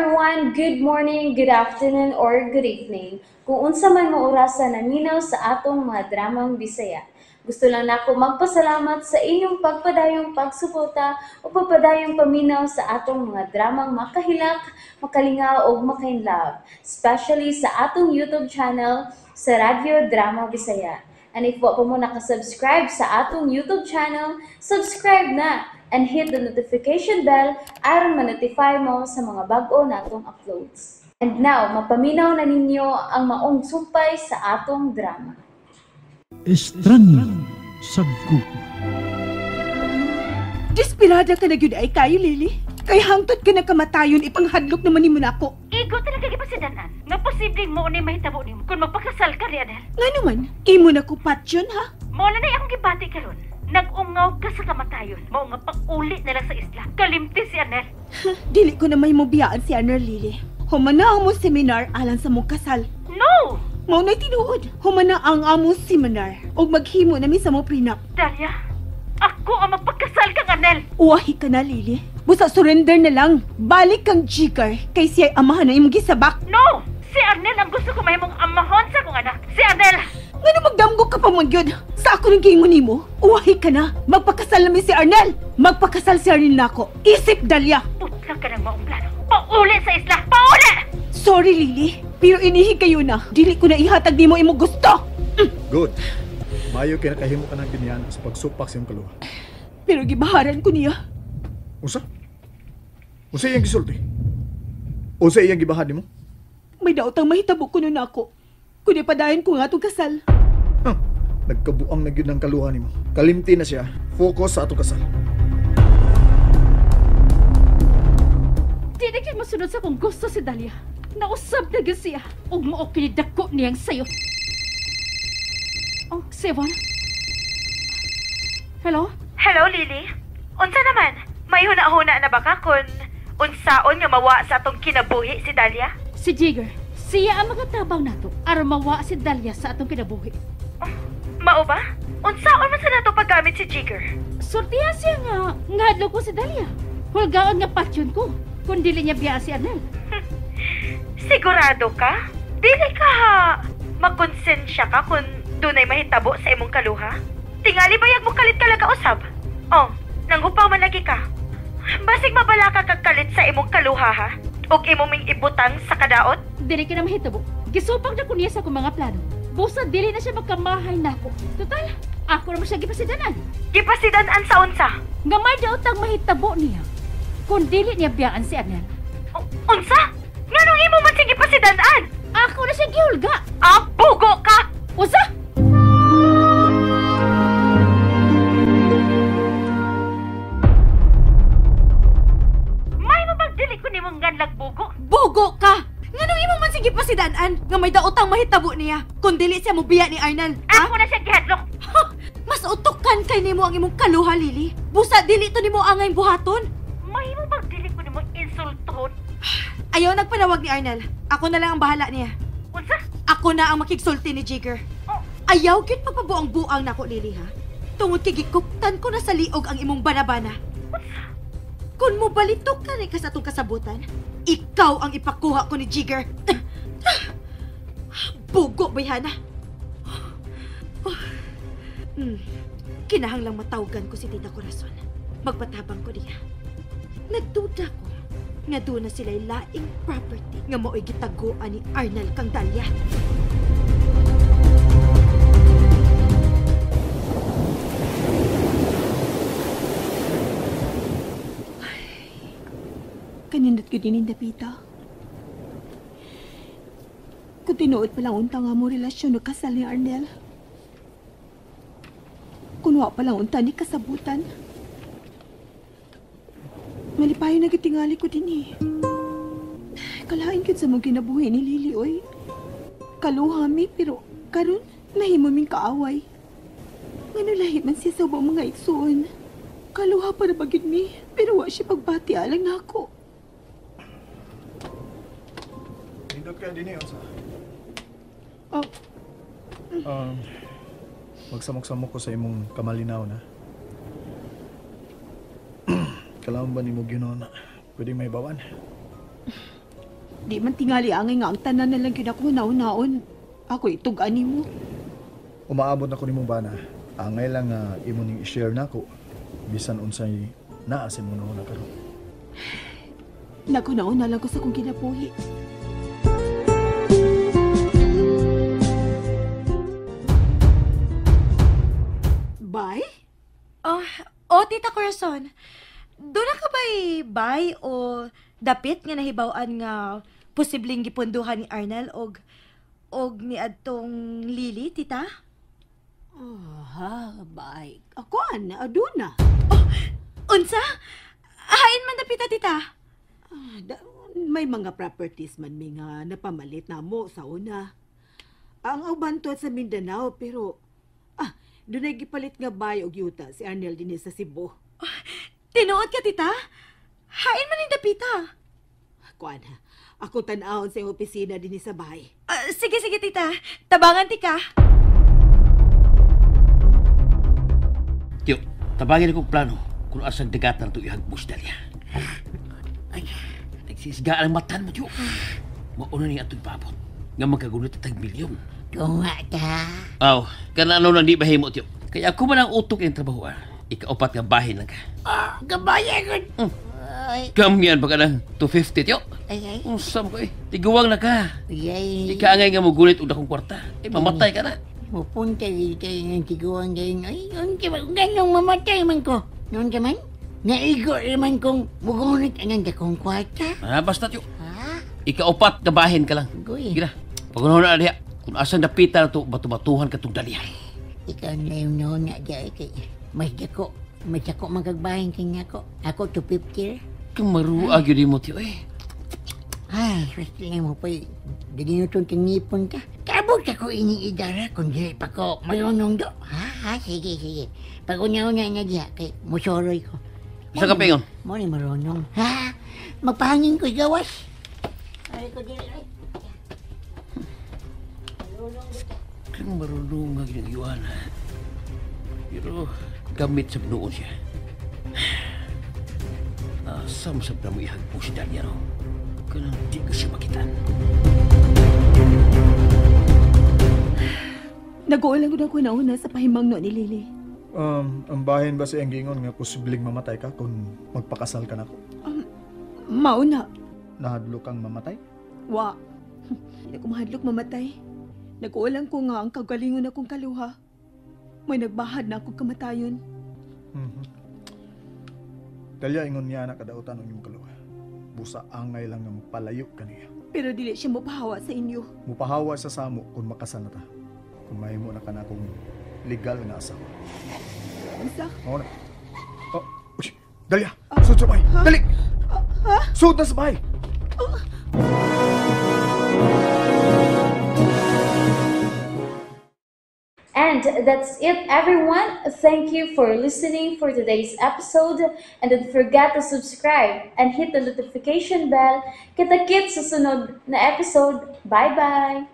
Everyone! Good morning, good afternoon, or good evening. Kung unsa man mo orasa naminaw sa atong mga dramang Bisaya. Gusto lang nako magpasalamat sa inyong pagpadayong pagsuporta o pagpadayong paminaw sa atong mga dramang makahilak, makalingaw o makainlove, especially sa atong YouTube channel sa Radyo Drama Bisaya. And if wa pa mo nakasubscribe sa atong YouTube channel, subscribe na and hit the notification bell aron ma-notify mo sa mga bag-o natong uploads. And now, mapaminaw na ninyo ang maong sumpay sa atong drama. Estranyo sa gugma. Desperada ka na gyud ay kayo, Lily. Kay hangtod ka na kamatayon, ipanghadlok naman nimo nako. Igo talaga gipasidanan nga posibleng mo ni mahitabo nimo kung magpakasal ka ni Anel. Ngano man, imo na ko patyon ha? Mao na nay akong gibati karon. Nag-ungaw ka sa kamatayon. Mao nga pag-uli na lang sa isla. Kalimti si Anel. Dili ko na may mobiyaan si Anel, Lily. Humana ang mong seminar alang sa mong kasal. No! Mao na'y tinuod. Humana ang among seminar ug maghimo nami sa mong prenup. Dalia, ako ang magpakasal kang Anel. Uwahi ka na, Lily. Busa surrender na lang. Balik kang Jigar kay siya'y amahan na imong gisabak. No! Si Arnel ang gusto ko mahimong amahon sa akong anak. Si Arnel! Ngano magdamgo ka pa man gyud? Sa ako nang giingon nimo, uwahi ka na. Magpakasal nami si Arnel. Magpakasal si Arnel nako. Isip, Dalia. Putla ka ng maong plano. Pauli sa isla! Pauli! Sorry, Lily. Pero inihi kayo na. Dili ko na ihatag nimo imong gusto. Good. Mayo kay nakahimo ka ng binyan sa pagsupak sa imong kaluha. Pero gibaharan ko niya. Unsa? Unsa iyang gisulti? Unsa iyang gibahad nimo? May daotang mahitabo kuno nako. Kundi padayon ko nga atong kasal. Huh. Nagkabuang na gyud ang kaluha nimo. Kalimti na siya. Focus sa atong kasal. Di na gyud mosunod sa akong gusto si Dalia. Nausab na gyud siya. Ug mao kini dako niyang sayo. Oh, Sevon. Hello? Hello, Lily. Unsa naman? May huna-huna na ba ka kung unsaon nga mawa sa atong kinabuhi si Dalia? Si Jigger, siya ang magatabang nato aron mawa si Dalia sa atong kinabuhi. Oh, mao ba? Unsaon man sa nato paggamit si Jigger? Sortihan siya nga ngadlok ko si Dalia. Hulgaon nga patyon ko kung dili niya biya si Arnel. Sigurado ka? Dili ka ha makonsensya ka kung dunay mahitabo sa imong kaluha? Tingali bayag mo kalit ka usab? Oh, nanghupaw man lagi ka. Basig mabala ka kagkalit sa imong kaluha ha? Og imo ming ibutang sa kadaot? Dili ka na mahitabo. Gisupak na ko niya sa akong mga plano. Busa dili na siya magkamahay nako. Total, ako naman siya gipasidanan. Gipasidanan sa unsa? Nga may daotang mahitabo niya kung dili niya biyaan si Arnel. Unsa? Nganong imo man siya gipasidanan? Ako na siya gihulga. Ah, bugo ka! Unsa? Bugo ka! Nganong imo man sige pasidanan nga may daotang mahitabo niya kung dili siya mobiya ni Arnel? Ha? Ako na siya gihadlok. Mas utokan kay nimo ang imong kaluha, Lily. Busa dili to nimo angay buhaton. Mahimo bang dili ko nimo insultohon? Ayaw nagpanawag ni Arnel. Ako na lang ang bahala niya. Unsa? Ako na ang makigsulti ni Jigger. Oh. Ayaw gyud pagpabuang-buang nako, Lily, ha? Tungod kay gikuptan ko na sa liog ang imong banabana. Unsa? Kung mobalitok ka ni ka sa atong kasabutan, ikaw ang ipakuha ko ni Jigger. Bugo, bayhana. Kinahanglang matawgan ko si Tita Corazon. Magpatabang ko niya. Nagduda ko nga doon na sila'y laing property nga mao'y gitaguan ni Arnel kang Dalia. Kanindot ko din dapita. Kung tinuod pa lang unta nga mo relasyon o kasal ni Arnel. Kung wa pa lang unta ni kasabutan. Malipayo na gitingali ko din eh. Kalain gyud sa mong kinabuhi ni Lily, oy. Kaluha mi, pero karon nahimo ming kaaway. Ngano lahi man siya sa ubang mga igsuon. Kaluha para ba gyud mi, pero wa siya pagbati alang nako. Nindot kaya din eh, unsa? Oh. Magsamok-samok ko sa imong kamalinaw na. Kailangan ba ni mo ginoon na pwede may bawan? Di man tingali angay nga ang tanan na lang gyud ako naon-naon. Ako itug-an nimo. Umaabot na ko nimong bana. Angay lang nga imo ning i-share nako bisan unsay naa sa imong nauna karon. Naghunaon na lang ko sa kong kinabuhi. Bye? Oh, Tita Corazon. Doon na ka ba'y bay o dapit nga nahibaw-an nga posibleng gipunduhan ni Arnel og ni adtong Lily, Tita? Aha, bay. Ako ana, aduna. Oh, unsa? Hain man dapita, Tita? May mga properties man mi nga napamalit na mo sa una. Ang uban tuwa sa Mindanao, pero dunay gipalit nga bay og yuta si Arnel dinhi sa Cebu. Oh, tinuod ka, Tita? Hain man ning dapita. Kuan, ako tan-awon sa iyong opisina dinhi sa bahay. Sige, sige, Tita. Tabangan ti ka. Tiyo, tabangin akong plano kung asang dagatan ito ihagbus, Dalia. Ay, nagsisga ang matan mo, Tiyo. Mauna niya atong paabot nga magkagunit at milyon. Tunga ta. Aw, kanano nang di bahimo, Tiyo. Kaya ako man ang utok yung trabaho, ah. Ikaupat nga bahin lang ka. Ah, gabaya ko. Kamyan pa ka ng 250, Tiyo. Ay, ay. Unsa mo ko eh. Tiguwang na ka. Ay. Di ka angay nga mugunit og dakong kwarta. Eh, mamatay ka na. Mupunta dito yung tiguang gayon. Ay, unti ba? Ganong mamatay man ko. Noon ka man? Naigo naman kong mugunit ang dakong kwarta. Ah, basta, Tiyo. Ha? Ikaupat nga bahin ka lang. Goy. Gina, pagunahon na diha. Kung asan dapita na to, batu-batuhan ka itong dalihan. Ikaw na yung noon nga diya. Kay, mas dako. Mas dako magagbahin kanya ko. Ako 250. Kamaruag yun mo, Tiyo eh. Ay, swerte lang mo pa. Daginutong tingipon ka. Kabot ako ining idara kung di pa ko marunong do. Ha, ha, sige, sige. Pag una-una na diya, kay musoroy ko. Isa ka pingon? Mo ni marunong. Ha? Magpahangin ko'y gawas. Ay, ko dili, ay. Kang marunong nga ginagayuan. Pero gamit sa noon siya. Asam-sab na mo ihagpo si Daniel. Kanang di ko siya makitan. Nag-uulang ko na una sa pahimang no ni Lily. Ang bahin ba sa iyang gingon nga posibleng mamatay ka kung magpakasal ka nako? Mauna. Nahadlok kang mamatay? Wa. Hindi ako mahadlok mamatay. Nag-uulang ko nga ang kagalingon akong kaluha. May nagbahad na akong kamatayon. Mm-hmm. Dalya ingon niya na kadautan ang iyong kaluha. Busa angay lang nga mapalayo kaniya. Pero dili siya mopahawa sa inyo. Mupahawa sa samo kung makasal na ta. Kung mahimo na ka na akong legal nga asawa. Unsa? Oo na. Oh, uy, Dalia! Sud sa bahay! Dali! Ha? Sud na sa bahay! Oh. And that's it, everyone. Thank you for listening for today's episode. And don't forget to subscribe and hit the notification bell. Kita-kits sa sunod na episode. Bye-bye!